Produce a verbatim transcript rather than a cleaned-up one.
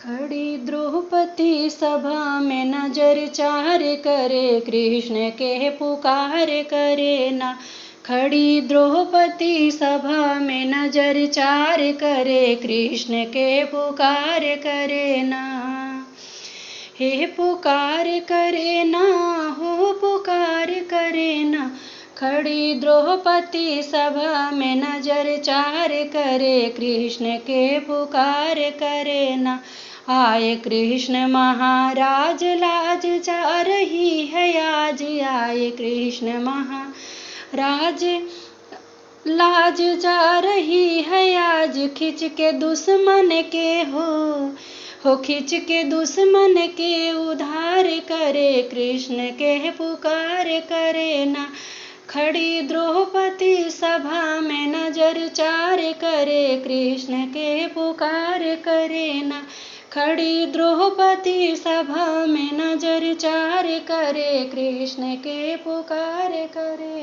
खड़ी द्रौपदी सभा में नजर चार करे, कृष्ण के पुकार करे ना। खड़ी द्रौपदी सभा में नजर चार करे, कृष्ण के पुकार करे ना। हे पुकार करे ना, हो पुकार करे ना। खड़ी द्रौपदी सभा में नजर चार करे, कृष्ण के पुकार करे ना। आए कृष्ण महाराज, लाज जा रही है आज। आए कृष्ण महाराज, लाज जा रही है आज। खींच के दुश्मन के हो, हो खींच के दुश्मन के उद्धार करे, कृष्ण के पुकार करे ना। खड़ी द्रौपदी सभा में नजर चार करे, कृष्ण के पुकार करे ना। खड़ी द्रौपदी सभा में नजर चार करे, कृष्ण के पुकार करे।